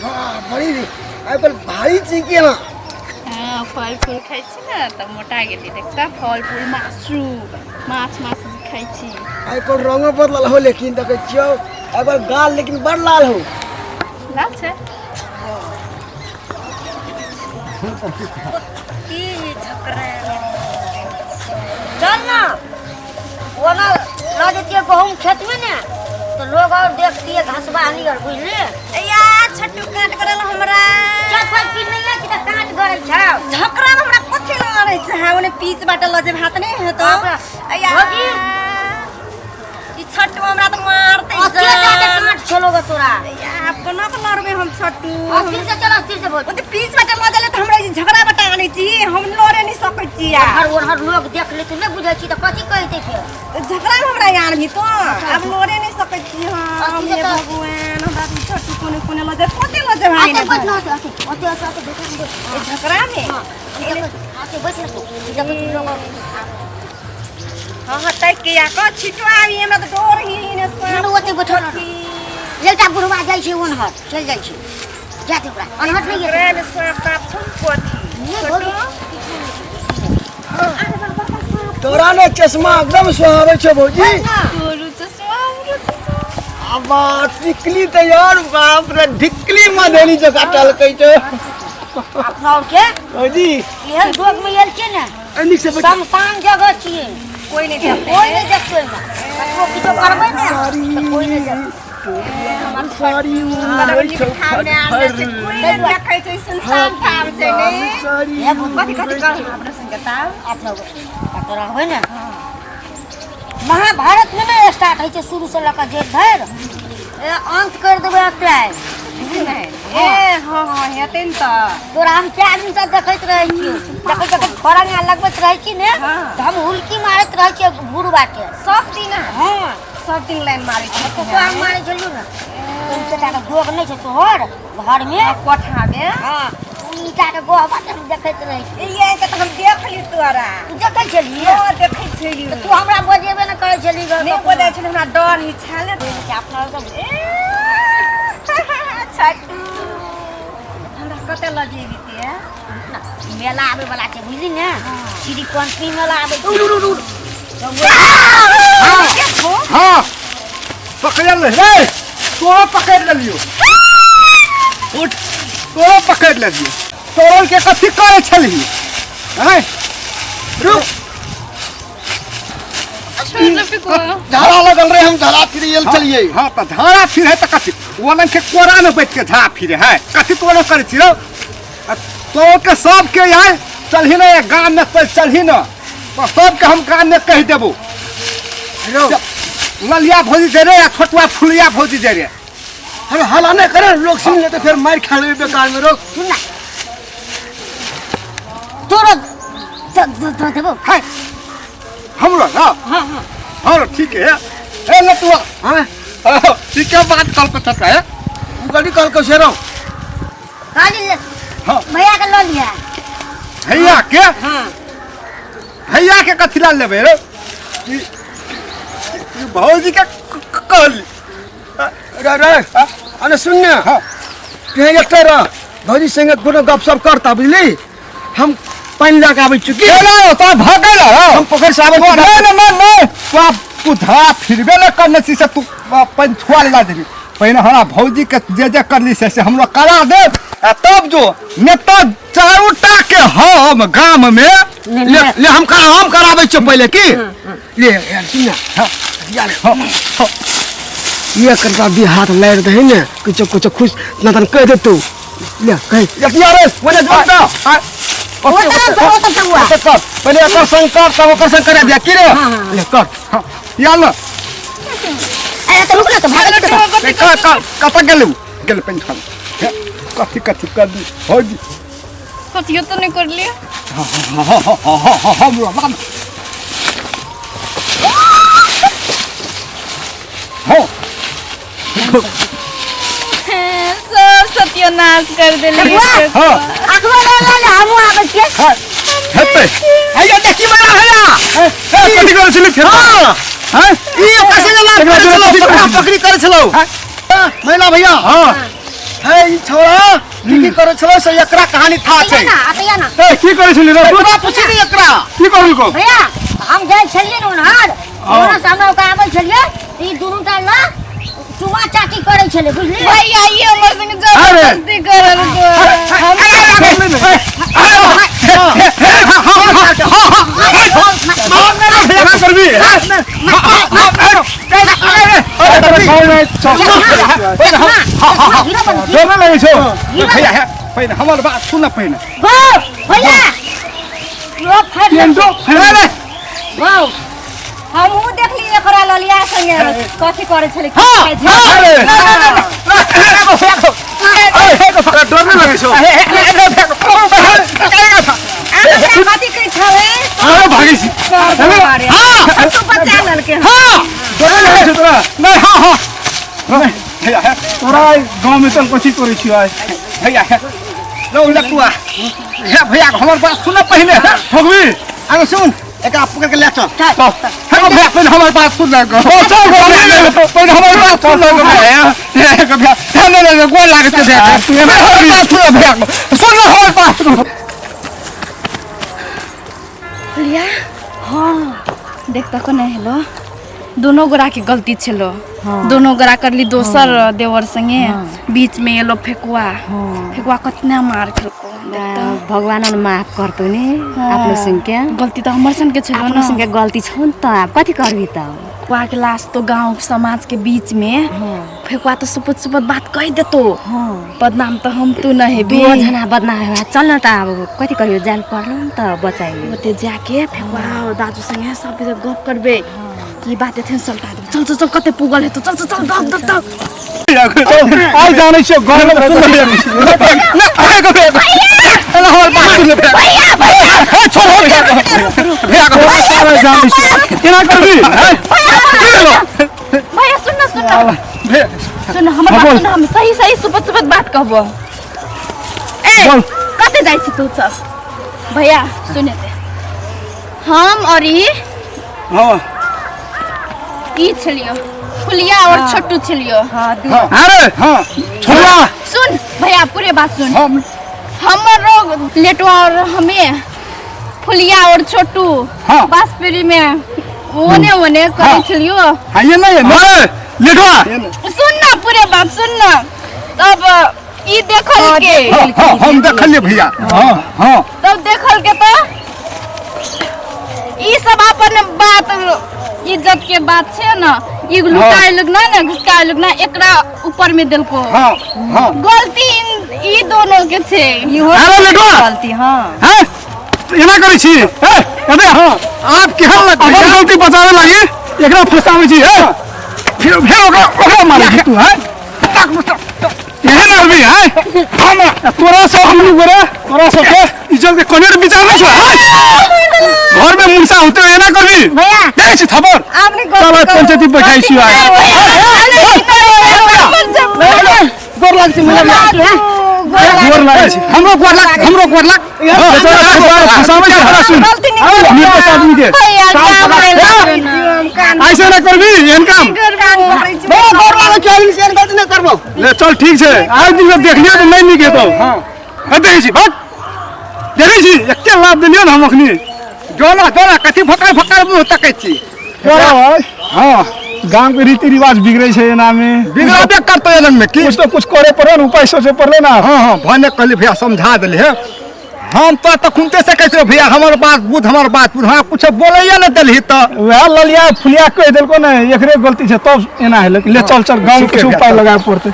वाह बड़ी आइ काल्हि भारी चीज के ना। हाँ, फल फूल खाइ छी ने तऽ मोटा गेली। देखता फल फूल मासु माछ मासु जे खाइ छी। आइ काल्हि रंगो बदलल हो, लेकिन देखै छियौ आइ काल्हि गाल लेकिन बड़ लाल हो। लाल छै। चल ना, ओना लऽ जैतियै गहूँम खेतमे ने तऽ लोग और देखतियै घसबा नियर, बुझलियै? या छट्टू काट करल हमरा। चल फल पी नहीं है कि तऽ काट गरै छौ। झकरा में हमरा कथी न आबै छै। हाँ, ओने पीच बाटे लऽ जेब हाथ नहीं हेतौ। बाप रे। अया। भौजी। ई छट्टू हमरा तऽ मारतै। अस्थिर जाके काट छलो ग तोरा। या, आब कोना के लड़बै हम छट्टू? अस्थिर से चल, अस्थिर से बोल। ओते पीच बाटे लऽ गेलै तऽ हमरा ई झगड़ा बाटे आनै छी, हम लड़े नहीं सकै छी। या हर ओनहर लोग देख लेतै, नहि बुझै छी तऽ कथी कहतै फेर? झगड़ा में हमरा आनबी तो आब लड़े नहीं सकै छी हम। अस्थिर हे से चल। भगवान, हमरा तऽ ई छट्टू कोने कोने लऽ जाय, कते लऽ जेबै? आते बैठ ना, आते आते आते आते आते बैठ बैठ। ई झगड़ा में हाँ, आते बैठ ना तू, देखै छी लोग। हाँ हाँ, तक के या क छिटो आबी, हमरा तऽ डर ही ने ना, ओते बैठल रह। एकटा बुढ़वा जाइ छै ओनहर, चलि जाइ छै, जा दे ओकरा अनहर नहि झगड़ा गेल। में सांप ताप छौ कथी? नहि। छोटू। तोरा ने चश्मा एकदम सुहाबै छौ भौजी। तोरू चश्मा, हमरो चश्मा। अबा टिकली तऽ यार, बाप रे, ढिकली मधेली जकाँ टलकै छौ। अपना और के भौजी एहन दोग में आयल छियै ने। नीक से बैठ। शमशान जगह छियै। कोई नहीं देखतै। कोई नहि देखतै ओहिमे, कतबो किछो करबै ने तऽ कोई नहि देखतै। साड़ी उड़ै छौ ठाम में आनले छै, कोई नहीं देखै छै, सुनसान ठाम छै ने। साड़ी। हे बुढ़। कथी कथी कहू अपना संगे ताव? अपना कतऽ रहबै ने, महाभारत में ने स्टार्ट होइ छै शुरू से लऽ कऽ जेठ धरि, ए अंत कर देबै एतै। ए हाँ हाँ, हेतै ने तऽ। तोरा हम कए दिन से देखैत रहै छियौ, देखैत देखैत छोड़ा लगबैत रहै छी ने। हाँ। तऽ हम हुलकी मारैत रहै छियै बुढ़बा के। सब दिन? हाँ। सब दिन लाइन मारै छी? तो हम मारै छलियौ ने, ईटा के गोह नहि छै तोहर घरमे? कोठा में। हाँ, ओ ईटा के गोह बाटे हम देखैत रहै छी। ये के तऽ हम देख ली तोरा। तू देखै छलियै? हाँ, देखै छलियै। तऽ तू हमरा बजेबे ने करै छली। नहि बजै छलै, हमरा डर ही छल। अपना सब ए छट्टू, हमरा कतऽ लऽ जेबी ते? मेला आबै वाला छै, बुझली ने? श्री पंचमी मेला आबै छै। हाँ, पकड़ल रे, तोरो पकड़ लेलियो। उठ, तोरो पकड़ लेलियो। तोरो के कथी करे छलही? हैं, रुक। झाड़ा लगल रहे, हम झाड़ा फिर आयल छलियै। हाँ, तऽ झाड़ा फिर है तऽ कथी ओलन के कोरा में बैठ के झाड़ा फिरे है? कथी तोरो करे छी रौ? आ तोरो के सबके आय चलही ने गाम में, चल चलही ने तऽ सबके हम गाम में कहि देबो। रौ। ललिया भौजी दे रे आ छोटुआ फुलिया भौजी दे रे। अरे हल्ला नहि करे, लोग सुन लेते फेर मारि खा लेबै बेकार में। रोक। सुन ना, तोरो दऽ देबो। है हमरो ना? हाँ हाँ। हाँ, ठीक है। ए लटुआ। हाँ। ठीक है, बात कल को चलता है। उ गड़ी कल को से रौ। खाली ले। हाँ। भैया के लऽ लिहा। भैया के? हाँ। भैया के कथी ला लेबै रे? ई ई भौजी के कहली। रे रे, अने सुन ने। हाँ। तू एकटा रह, भौजी संगे कोनो गपशप करता, बुझली? हम पानि लऽ कऽ आबै छी की। चलो तो भगल हो। हम पोखरि से आबै छी। नहीं नहीं नहीं नहीं, तू आप तू धरा फिरबे न करने छी से तू पानि छुआ ला देबी। पहिने हमरा भौजी के जे जे करली से हमरो करा दे आ तब जो, ने तो चारू टा के हम गाम में। ले ले, हम करा, हम कराबै छियौ पहिले की। ले यार, सुन ने। हाँ। यार। हाँ, हाँ। ये कनिटा दी हाथ लारि दही ने, किछो किछो खुश न तन कहि देतौ। ले कहि एक यार, ओने जोड़ दो। आ, ओ तरफ, ओ तरफ हुआ। ओते कर पहिले, एकर संग कर, तब ओकर संग करा दिया की रे। ले कर। हाँ, या ल। अरे तऽ रुक ना, तऽ भागल तऽ ए, का का कतऽ गेलू? गेल पानि छुआ हे, कथी कथी कर दी भौजी? कथियो तऽ नहि करलियै। हाँ हाँ हाँ हाँ हाँ हाँ, हमरो मान हाँ। सब सत्यानाश कर देलियै। हाँ। अखनो लऽ लऽ ले, हमहूँ आबै छियै। हाँ, हेतै। हैया देखी बड़ा भैया। ए, कथी करै छली फेर? हाँ। हैं? ई ओकरा संगे बात एकरा करै छलौ, कथी पकड़ा करै पकड़ी करै छलौ। हैं? महिला भैया। हाँ। हे ई छौड़ा की की करै छलै से एकरा कहानी था छै। ना अतैया ना। ए, की करै छली रे तू? एकरा पूछि दे एकरा। की करलको? भैया, हम जाइ छलियै ने उन्हार, ओना से हमरा ओकरा आबै छलियै, ई दुनू टा ना चुमा चाटी करै छलै, बुझलियै? भैया, ई हमर संग जबरदस्ती करल को। एना करबी? हीरो बन। डर नहि लगै छौ? भैया, हे पहिने हमर बात सुन पहिने। गो भैया, लो फाड़ ले। पेंटो अरे वाह, हमहूँ देखली एकरा ललिया संगे कथी करै छलै, की खाइ छलै। अरे डर नहि लगै छौ? अहाँ कथी कहै छलै? अरे भागै छी। तू बचा लेलकै। डर नहि लगै छौ तोरा? नहि, हाँ हाँ भैया, हे तोरा आइ गाँवमे चल, कथी करै छियौ आइ? भैया, हे लौ लटुआ, हे भैया, हमर बात सुन पहिने। ठोकबी? आगे सुन, एकरा पकड़ के ले चल। हे भैया, पहिने हमर बात सुन ले। चल, पहिने हमर बात सुन ले भैया। हे भैया, हे ले ले, गोर लागै छै भैया। तू एना हमर बात सुन भैया, सुन ले हमर बात सुन। लिया, हाँ, देख त कोना हेलो, दोनों गोरा के गलती छलो, दोनों गोरा करली दोसर देवर संगे, बीच में एलो फेकुआ। फेकुआ कतना मार खेलको, देख त। भगवान ने माफ करतौ नि अपनो संग के। गलती त हमर सन के छलो। अपनो न संग के गलती छौ नि त, आब कथी करबी त? फेकुआ के लाश तो गांव समाज के बीच में, फेकुआ तो सुपत सुपत बात कह देतो, बदनाम त हम तू न हेबी। दू जना बदनाम हेबा। चल न त, आब कथी करियो, जान पड़लो नि त बचाइयो। ओते जाके फेकुआ और दाजू संगे सब गप करबे की बात एथेन, सलटा देबे। चल चल चल, कते पुगल हेतो, चल चल चल, दब दब दब। आइ जानै छियौ गाँवमे। सुन भैया, हमर बात सुन भैया। हे छोड़ भैया, भैया। तोरा जानै छियौ, एना करबी? भैया, सुन न, सुन न, सुन हमर बात सुन, हम सही सही सुपत सुपत बात कहबो। ए, कते जाइ छी तू सब? भैया, सुने ते, हम और ई ई छलियो, फुलिया और छोटू छलियो। अरे हाँ छोड़ा। सुन भैया, पूरे बात सुन। हम हमर रोग लेटवा और हमें फुलिया और छोटू बांसपीड़ी में ओने ओने करै छलियो। हाँ, ये नहीं है। अरे लेटवा, सुन ना, पूरे बात सुन ना। तब ई देखल के हाँ हाँ, हम देखलिए भैया, हाँ हाँ। तब देखल के तो ई सब अपन बात इज्जत के बात छै न, ई लुकाय लोग ना ने घुसकाय लोग ना एकरा ऊपर में देलको। हाँ हाँ। गलती ई दोनों के छै। इहो अरे लेटवा। गलती, हाँ। हैं, एना करै छी? ए अबे, हाँ, आप केहन लग अपन गलती बचावे लागी एकरा फंसाबै छी। ए, फिर फिर ओकरा ओकरा मारै छी तू? हैं, एहन आदमी हैं हम तोरा सब, हम गोरे तोरा सबके इज्जत के कोने विचार नहीं छौ, हैं? घर में मुंसा होते हुए एना करबी? भैया। देखै छी थप्पड़। आपने चल, आइ पंचायती बैठाइ छी आइ। गोर लागै छी मुला। गोर लागै छी। हमरो गोर लाग, हमरो गोर लाग। बेचारा फंसाबै छै हमरा, सुन, गलती नहीं। निर्दोष आदमी के। भैया, ऐसे ना करबी एहन काम। भैया, गोर लागै छी, आदमी से एहन गलती नहि करबो। ले चल, ठीक छै। आइ दिन में देखलियै तऽ नहि नीक हेतौ। हाँ, देखै छी, भाग, देखै छी, एते लाभ देलियै ने हम अखनी। जोना जोना, कथी फकर फकर मुँह तकै छी? हाँ, गांव के रीति रिवाज बिगड़े छै एना में। बिगड़बे करतौ एलन में की। कुछ तो कुछ करे पड़े ने, उपाय सोचे पड़ले ना। हाँ हाँ, भने कहली भैया, समझा देली है। हम तो तखुनते से कहै छियै भैया, हमर बात बुझ, हमर बात बुझ, हमरा कुछ बोलैया ने देलही तऽ। वएह ललिया फुलिया कहि देलको ने, एकरे गलती छै, तब एना हेलै। ले चल चल, गाँव में ठीके कुछ भैया, उपाय चल। लगाए पड़तै।